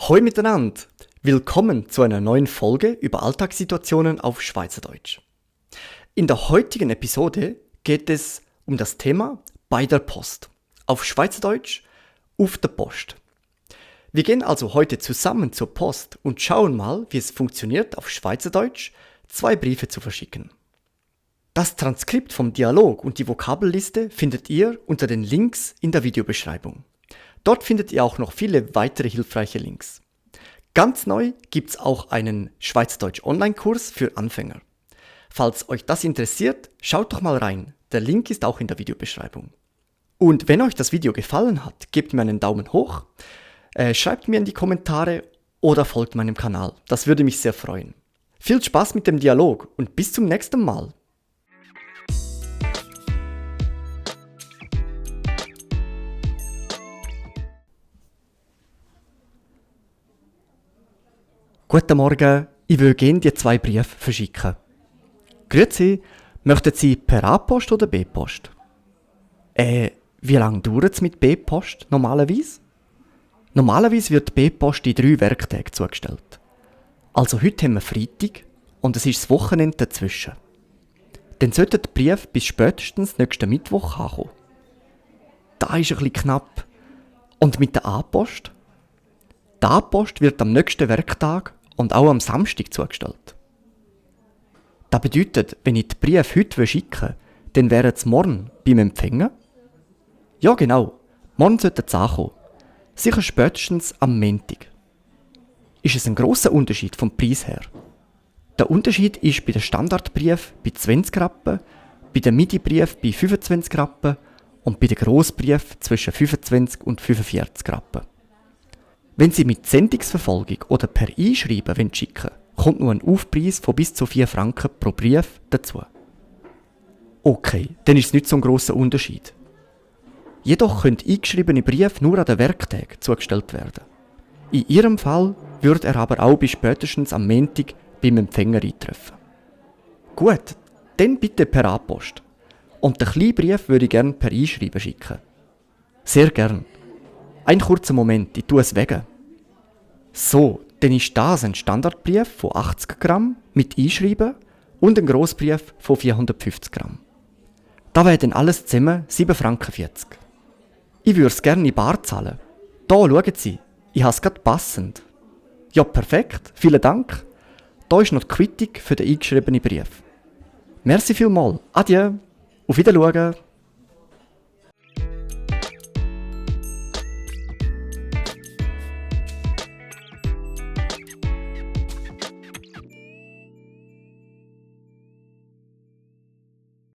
Hoi miteinander! Willkommen zu einer neuen Folge über Alltagssituationen auf Schweizerdeutsch. In der heutigen Episode geht es um das Thema bei der Post. Auf Schweizerdeutsch auf der Post. Wir gehen also heute zusammen zur Post und schauen mal, wie es funktioniert, auf Schweizerdeutsch 2 Briefe zu verschicken. Das Transkript vom Dialog und die Vokabelliste findet ihr unter den Links in der Videobeschreibung. Dort findet ihr auch noch viele weitere hilfreiche Links. Ganz neu gibt es auch einen Schweizerdeutsch Online-Kurs für Anfänger. Falls euch das interessiert, schaut doch mal rein. Der Link ist auch in der Videobeschreibung. Und wenn euch das Video gefallen hat, gebt mir einen Daumen hoch, schreibt mir in die Kommentare oder folgt meinem Kanal. Das würde mich sehr freuen. Viel Spaß mit dem Dialog und bis zum nächsten Mal. Guten Morgen, ich will gerne die 2 Briefe verschicken. Grüezi, möchten Sie per A-Post oder B-Post? Wie lange dauert es mit B-Post normalerweise? Normalerweise wird B-Post in 3 Werktagen zugestellt. Also heute haben wir Freitag und es ist das Wochenende dazwischen. Dann sollte der Brief bis spätestens nächsten Mittwoch ankommen. Da ist ein bisschen knapp. Und mit der A-Post? Die A-Post wird am nächsten Werktag und auch am Samstag zugestellt. Das bedeutet, wenn ich die Briefe heute schicken will, dann wären sie morgen beim Empfänger? Ja genau, morgen sollten sie ankommen. Sicher spätestens am Montag. Ist es ein grosser Unterschied vom Preis her? Der Unterschied ist bei den Standardbriefen bei 20 Rappen, bei den MIDI-Briefen bei 25 Rappen und bei den Grossbriefen zwischen 25 und 45 Rappen. Wenn Sie mit Sendungsverfolgung oder per Einschreiben schicken wollen, kommt nur ein Aufpreis von bis zu 4 Franken pro Brief dazu. Okay, dann ist es nicht so ein grosser Unterschied. Jedoch können eingeschriebene Briefe nur an den Werktagen zugestellt werden. In Ihrem Fall würde er aber auch bis spätestens am Montag beim Empfänger eintreffen. Gut, dann bitte per A-Post. Und den kleinen Brief würde ich gerne per Einschreiben schicken. Sehr gern. Ein kurzer Moment, ich tue es weg. So, dann ist das ein Standardbrief von 80 Gramm mit Einschreiben und ein Grossbrief von 450 Gramm. Da wäre dann alles zusammen 7,40 Franken. Ich würde es gerne in bar zahlen. Da, schauen Sie, ich habe es gerade passend. Ja, perfekt, vielen Dank. Da ist noch die Quittung für den eingeschriebenen Brief. Merci vielmals, adieu, auf Wiedersehen.